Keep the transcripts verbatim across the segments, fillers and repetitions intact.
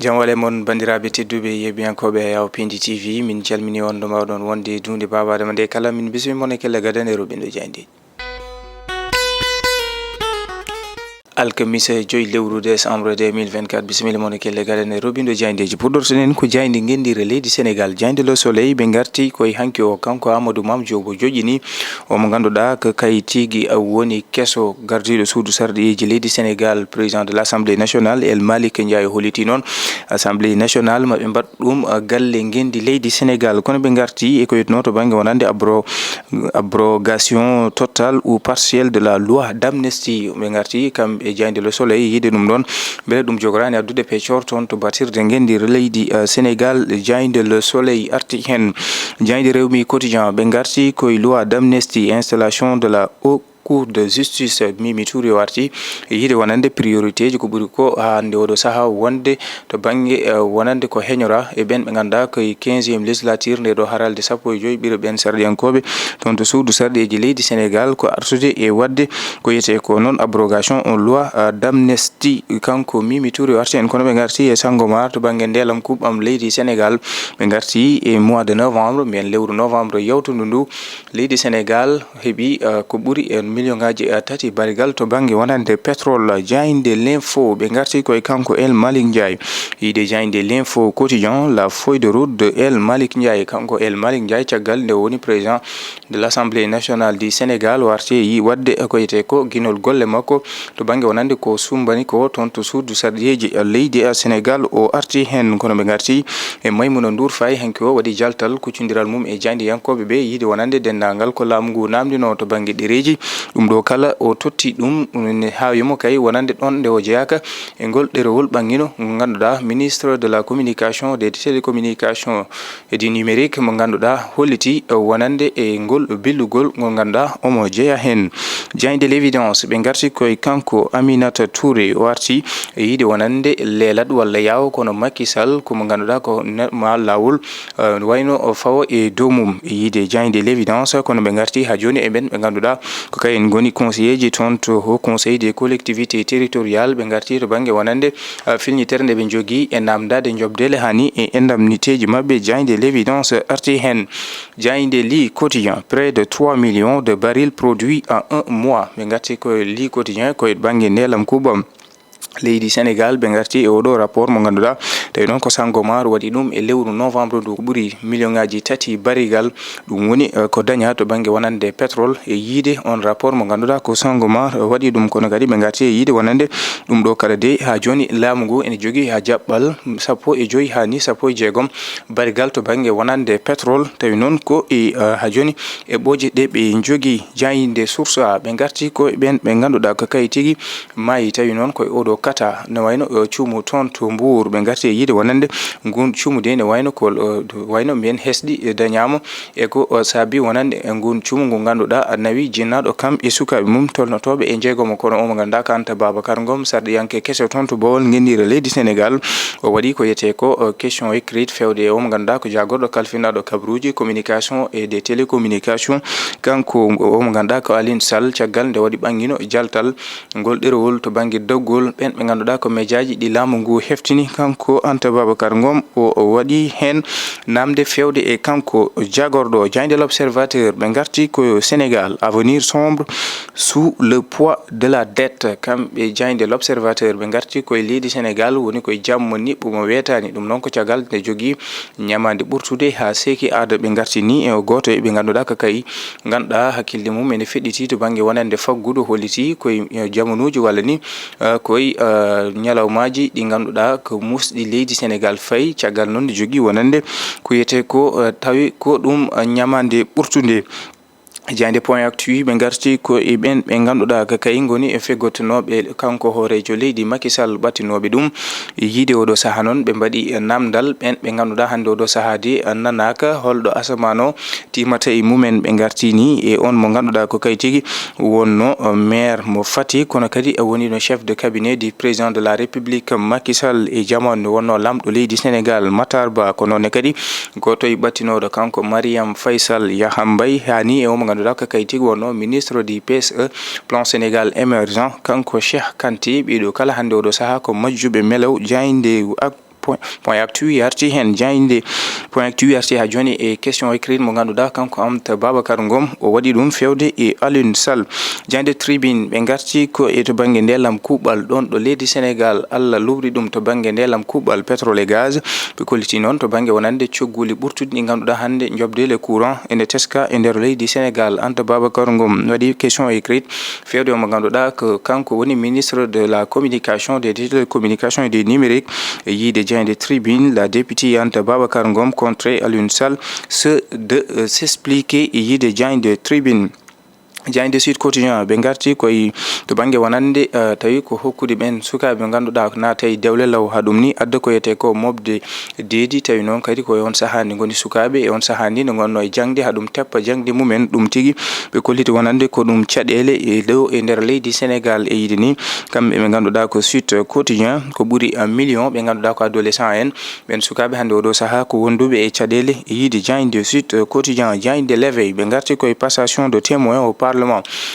Jam wale mon, banndiraaɓe tedduɓe yeeɓiyankooɓe e Yaw Pindi T V, min calmini on ɗo mbaawɗon wonde duunde baabaadema nde kala. Min bismi mon e kelle gadane roɓindo jayndi. Alkamisa joy lewru décembre deux mille vingt-quatre, bisimilla mon e kelle gadane roɓindo jayndeeji. Puɗɗorten en ko jayndi ngenndire leydi Sénégal, jayndi Le Soleil, ɓe ngarti koye hanki o, kanko Amadou Mame Diop o joƴƴini o mo ngannduɗaa ko kayitigi woni keso gardiiɗo suudu sarɗiyeeji leydi Sénégal, président de l'Assemblée nationale, El Malick Ndiaye, holliti noon Assemblée nationale maɓe mbaɗ ɗum, uh, galle ngenndi leydi Sénégal. Kono ɓe ngarti e ko yetnoo to bannge wonande abro-, abrogation totale ou partielle de la loi d'amnistie. Ɓe ngarti kam e jayndi Le Soleil yiide ɗum ɗoon, mbele ɗum jogoraani addude peccor toon to batirde ngenndi leydi, uh, Sénégal. Jayndi Le Soleil arti heen. Jayndi Rewmi Quotidien, ɓe ngarti koye loi d'amnistie, installation de la Haute Cour de justice, Mimi Touré o arti yiide wonande priorité ji ko ɓuri ko hannde oɗo sahaa wonde to bannge, eh, wonande ko heñora e ɓeen ɓe ngannduɗaa ko e quinzième législature nde ɗo haralde sappo e joy ɓiire ɓeen sarɗiyankooɓe toon to suudu sarɗiyeeji leydi Sénégal, ko artude e waɗde ko wiyetee ko noon abrogation on loi, eh, d'amnistie. Kanko Mimi Touré o arti heen, kono ɓe ngarti e Sangomar to bannge ndeelam kuuɓam leydi Sénégal. Ɓe ngarti e mois de novembre, mbiyen lewru novembre yawtundu ndu, leydi Sénégal heɓi, eh, ko ɓuri e million ngaji, eh, tati barigal to bannge wonande pétrole. Jaaynde L'Info, ɓe ngarti koye kanko El Malick Ndiaye. Yiide jaaynde L'Info Quotidien, la feuille de route de El Malick Ndiaye. Kanko El Malick Ndiaye, caggal nde woni président de l'Assemblée nationale du Sénégal, o arti yi waɗde ko wiyetee ko ginol golle makko to bannge wonande ko sumbani ko toon to suudu sarɗiyeeji leydi Sénégal. O arti heen, kono ɓe ngarti e Maimouna Ndour Faye, hanki o waɗi jaltal kuccondiral mum e jaayndiyankooɓe ɓe yiide wonande denndaangal ko laamu ngu naamndinoo to bannge ɗereeji. Ɗum ɗo kala o totti ɗum, ɗum ne haa yomo kay wonande ɗoon nde o jeyaaka e ngol ɗerewol ɓangino ngo ngannduɗaa ministre de la communication, des télécommunications et du numérique mo ngannduɗaa holliti wonande e ngol billugol ngo ngannduɗaa omo jeya heen. Jaaynde L'Évidence, ɓe ngarti koye kanko Aminata Touré, o arti e yiide wonande leelat walla yaawo kono Macky Sall ko mo ngannduɗaa ko ne-, ma laawol, eh, wayno o fawo e dow mum. E yiide jaaynde L'Évidence, kono ɓe ngarti haa jooni e ɓeen ɓe ngannduɗaa ko kayen ngoni conseiller ji toon to Haut Conseil des collectivités territoriales, ɓe ngarti to bannge wonande, eh, filñitere nde ɓe njogii e naamndaade njoɓdele hani e indemnité ji maɓɓe. Jaaynde L'Évidence arti heen. Jaaynde Le Quotidien, près de trois millions de barils produits en un mois. Ɓe ngarti ko Le Quotidien koye bannge ndeelam kuuɓam leydi Sénégal, ɓe ngarti e oɗo rapport mo ngannduɗaa tawi noon ko Sangomar waɗi ɗum e lewru novembre ndu, ko ɓuri million ngaji tati barigal. Ɗum woni, eh, ko daña to bannge wonande pétrole e yiide on rapport mo ngannduɗaa ko Sangomar waɗi ɗum. Kono kadi ɓe ngarti e yiide wonande ɗum ɗo kala de haa jooni laamu ngu ene jogii haa jaɓɓal sappo e joy haa ni sappo e jeegom barigal to bannge wonande pétrole, tawi noon ko e, eh, haa jooni e ɓooje ɗe ɓe njogii. Jaaynde Source A, ɓe ngarti ko e ɓeen ɓe ngannduɗaa ko kay tigi maayi, tawi noon ko e oɗo kata, ne wayno, eh, cuumu toon to Mbour. Ɓe ngarti e yiide wonande ngun cuumu de ne wayno ko, eh, wayno mbiyen hesɗi, eh, dañaama e ko, eh, saabi wonande e ngun cuumu ngu ngannduɗaa nawi jinnaaɗo kam e sukaaɓe mum tolnotooɓe e jeegomo. Kono omo ngannduɗaa ko Anta Babacar Ngom, sarɗiyanke keso toon to Bawol, ngenndiire leydi Sénégal, o waɗi ko wiyetee ko, eh, question écrite fewde e omo ngannduɗaa ko jaagorɗo kalfinaaɗo kabaruuji communication et des télécommunications. Kanko omo ngannduɗaa ko Alioune Sall, caggal nde waɗi ɓangino jaltal ngol ɗerewol to bannge doggol ɓeen ɓe ngannduɗaa ko mejaaji ɗi laamu ngu heftini. Kanko Anta Babacar Ngom o, o waɗi heen naamnde fewde e kanko jaagorɗo. Jaaynde L'Observateur, ɓe ngarti ko Sénégal, avenir sombre sous le poids de la dette. Kamɓe jaaynde L'Observateur ɓe ngarti koye leydi Sénégal woni koye jamma niɓɓo mo weetaani. Ɗum noon ko caggal nde jogii ñamaande ɓurtude haa seeki aada. Ɓe ngarti ni e gooto e ɓe ngannduɗaa ko kay ngannduɗaa hakkille mum ene feɗɗiti to bannge wonande faggudu, holliti koye, eh, jamanuuji walla ni, eh, koye, eh, ñalawmaaji ɗi ngannduɗaa ko muusɗi leydi Sénégal fayi. Caggal noon nde jogii wonande ko wiyetee ko, eh, tawi ko ɗum, eh, ñamaande ɓurtunde. Jaaynde Point Actu, ɓe ngarti ko e ɓeen ɓe ngannduɗaa ko kay ngoni e feggotonooɓe kanko hooreejo leydi Macky Sall ɓattinooɓe ɗum. E yiide oɗo sahaa noon ɓe mbaɗi naamndal ɓeen ɓe ngannduɗaa hannde oɗo sahaa de nanaaka holɗo asamaan o tiimata e mumen. Ɓe ngarti ni e on mo ngannduɗaa ko kay tigi wonno maire mo Fatick, kono kadi wonino chef de cabinet du président de la République Macky Sall e jamaanu nde wonno laamɗo leydi Sénégal Matar Ba. Ko noon ne kadi gooto e ɓattinooɗo kanko Mariam Faye Sall Yakham Mbaye, haa ni e omo ngannduɗaa ko kay tigi wonno ministre du P S E, Plan Sénégal Émergent, kanko Cheikh Kanté. Ɓee ɗo kala hannde oɗo sahaa ko majjuɓe melaw. Jaaynde ak Point actu yarti heen jaaynde. Point actu yarti haa jooni e question écrite mo ngannduɗaa kanko Anta Babacar Ngom o waɗi ɗum feewde e Alioune Sall. Jaaynde tribune ɓe ngarti ko e to bannge ndelam kuuɓal ɗoon ɗo leydi Sénégal, Allah luɓri ɗum to bannge ndelam kuuɓal pétrole et gaz. Ɓe kolliti noon to bannge wonande cogguuli ɓurtuɗi ɗi ngannduɗaa hannde njoɓde le courant ene teska e nder leydi Sénégal. Anta Babacar Ngom waɗi question écrite feewde mo ngannduɗaa ko kanko woni ministre de la communication, des télécommunications et des numériques. E yiide jaaynde tribune, la députée Anta Babacar Ngom contre Alioune Sall, ce de euh, s'expliquer e yiide jaaynde tribune. Jaaynde Sud Quotidien ɓe ngarti koye to bannge wonande uh, tawi ko hokkude ɓeen sukaaɓe ɓe ngannduɗaa ko naata e dewle law, haa ɗum ni adda ko wiyetee ko moɓde deedi. Tawi noon kadi ko e on sahaa nde ngoni sukaaɓe, e on sahaa ndi nde ngonnoo e jaŋde, haa ɗum teppa jaŋde mumen. Ɗum tigi ɓe kolliti wonande ko ɗum caɗeele e ɗo e nder leydi Sénégal. E yiide ni kamɓe ɓe ngannduɗaa ko Sud Quotidien, ko ɓuri uh, million ɓe ngannduɗaa ko adolescent en. Ɓeen sukaaɓe hannde oɗo sahaa ko wonduɓe e caɗeele e yiide jaaynde Sud Quotidien. Jaaynde L'Éveil ɓe ngarti koye passation de témoin au parlement.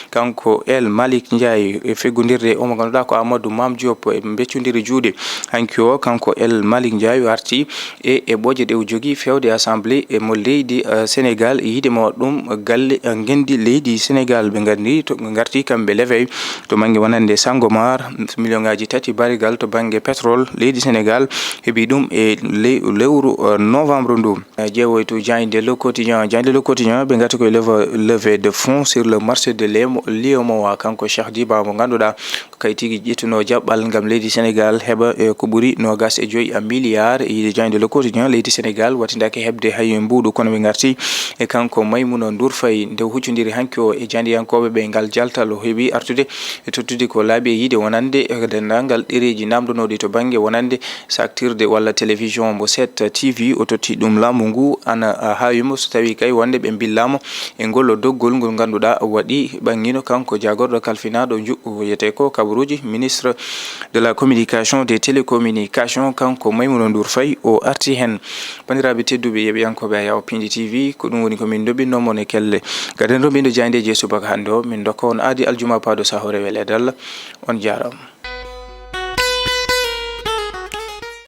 Kanko El Malick Ndiaye e feggondirde e omo ngannduɗaa ko Amadou Mame Diop e mbeccondiri juuɗe. Hanki o kanko El Malick Ndiaye o arti e e ɓooje ɗe o jogii feewde assemblée e mo leydi uh, Sénégal e yiide mo ɗum galle uh, ngenndi leydi Sénégal. Ɓe ngardi to ngarti kamɓe L'Éveil to bannge wonande Sangomar, million ngaji tati barigal to bannge pétrole leydi Sénégal heɓi ɗum e le- lewru uh, novembre ndu. Ƴeewoytu jaaynde Le Quotidien. Jaaynde Le Quotidien ɓe ngarti koye leve- levée de fonds sur le marché de l'EMO- l'UEMOA. Kanko Cheikh Diba mo ngannduɗaa ko kay tigi ƴettuno jaɓɓal ngam leydi Sénégal heɓa e ko ɓuri noogas e joyi a milliard. E yiide jaaynde Le Quotidien, leydi Sénégal wattindake heɓde hay mbuuɗu, kono ɓe ngarti e kanko Maimouna Ndour Faye nde huccondiri hanki o e jaandiyankooɓe ɓe ngal jaltal o heɓi artude e tottude ko laabi e yiide wonande e denndaangal ɗereeji namndonooɗi to bannge wonande saktirde walla télévision mo sept T V. O totti ɗum laamu ngu ana haawimo so tawi kay wonde ɓe mbillaama e ngol doggol ngol ngannduɗaa waɗi ɓanngino kanko jaagorɗo kalfinaaɗo njuɓɓu wiyetee ko kabaruuji, ministre de la communication, des télécommunications, kanko Maimouna Ndour Faye o arti heen. Banndiraaɓe tedduɓe yeɓiyankooɓe Ayaw Pindi T V, ko ɗum woni ko min ndoɓɓinno mon e kelle. Gaden ɗo min ɗo jaayndeeji e subaka hannde o, min ndokka on aadi aljuma paaɗo sahore weleede Allah. On jaaraama.